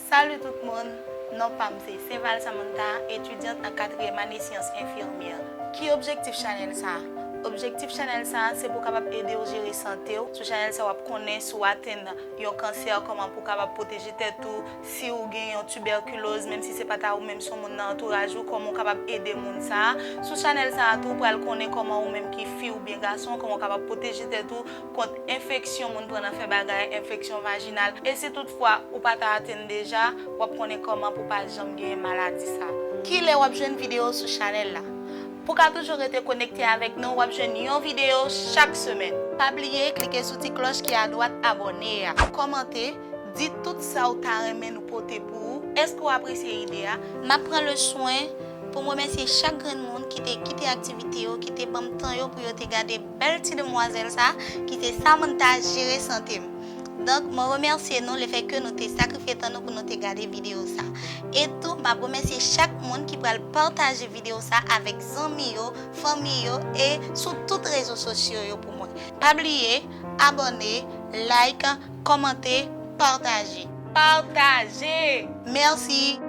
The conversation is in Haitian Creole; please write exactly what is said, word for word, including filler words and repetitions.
Salut tout moun, non pa m se Seval Samantha, etidyant an katriyèm ane syans enfimyè. Ki objektif chanèl sa a? Objektif chanèl sa a se pou kapab ede w jere sante w. Sou chanèl sa a w ap konnen si w atenn yon kansè, kòman pou w kapab pwoteje tèt ou, si w gen yon tibèkiloz, menm si se pa ta ou menm, se yon moun nan antouraj ou, kòman w kapab ede moun sa a. Sou chanèl sa a tou, w pral konnen kòman ou menm ki fi oubyen gason, kòman w kapab pwoteje tèt ou kont enfeksyon moun pran nan fè bagay, enfeksyon vajinal. E si toutfwa ou pa ta atenn deja, w ap konnen kòman pou w pa janm genyen maladi sa. Kilè w ap jwenn videyo sou chanèl la? Pou w ka toujou rete konekte avèk nou, w ap jwenn yon videyo chak semèn. Pa bliye klike sou ti klòch ki adwat abòne a. Kòmante, di tout sa w ta renmen nou pote pou ou. Èske w apresye ide a? M ap pran le swen pou m remèsye chak grenn moun ki te kite aktivite yo, ki te ban m tan yo pou yo te gade bèl ti demwazèl sa, ki se Samantha, jere sante m. Donk, mwen remèsye nou lefètke nou te sakrifye tan nou pou nou te gade videyo sa. E tou, m ap remèsye chak moun ki pral pataje videyo sa avèk zanmi yo, fanmi yo e sou tout rezo sosyo yo pou mwen. Pa bliye, abòne, like, kòmante, pataje. Pataje! Mèsi!